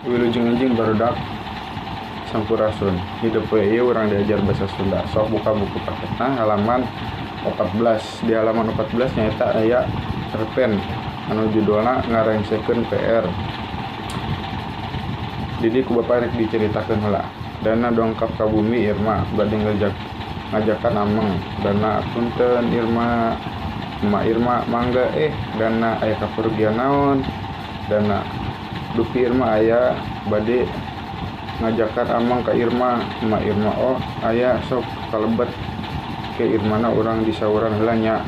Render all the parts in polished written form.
Wilujeng enjing, barudak. Sampurasun. Hidup we ieu urang diajar basa Sunda. Sok buka buku paketna halaman 14. Di halaman 14 nyaeta aya cerpen anu judulna Ngarengsekeun PR. Di ku bapak rek diceritakeun heula. Dana dongkap ka bumi Irma bade ngajakan ameng. Dana, "Punten, Irma." Emak Irma, "Mangga." "Eh, Dana, aya kapergian naon?" Dana, "Dupi Irma aya bade ngajakan ameng ka Irma." Emak Irma, "Oh, aya, sok kalebet ke Irmana, urang disauran heula nya."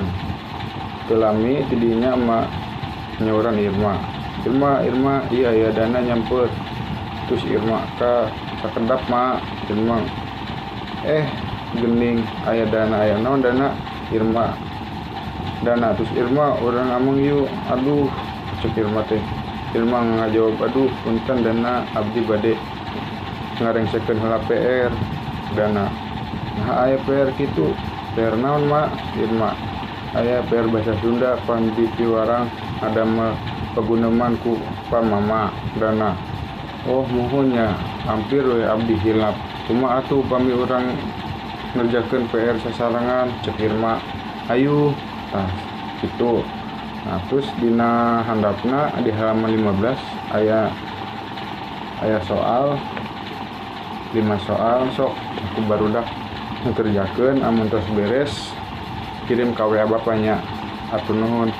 Teu lami tidinya emak nyauran Irma, "Irma, Irma." "Iya ya." Dana nyamper. Terus Irma ka, "Sakedap, Mak." Irma, "Eh, gening aya Dana. Aya naon, Dana?" Irma, "Dana." Terus Irma, "Urang ameng yuk." "Aduh," cek Irma teh. Irma ngajawab, "Aduh, punten Dana, abdi bade ngarengsekeun heula PR." Dana, "Nah, aya PR kitu? PR naon, Mak?" Irma, "Aya PR bahasa Sunda, pan di piwarang ngadamel paguneman ku Pa Mama." Dana, "Oh, muhun nya, hampir we abdi hilap. Kumaha atuh upami urang ngerjakeun PR sasarengan?" Cek Irma, "Ayu." Tah, kitu. Nah, terus dina handapna di halaman 15 aya aya soal, 5 soal. Sok ku barudak ngerjakeun, amun tos beres kirim ka WA bapaknya. Hatur nuhun.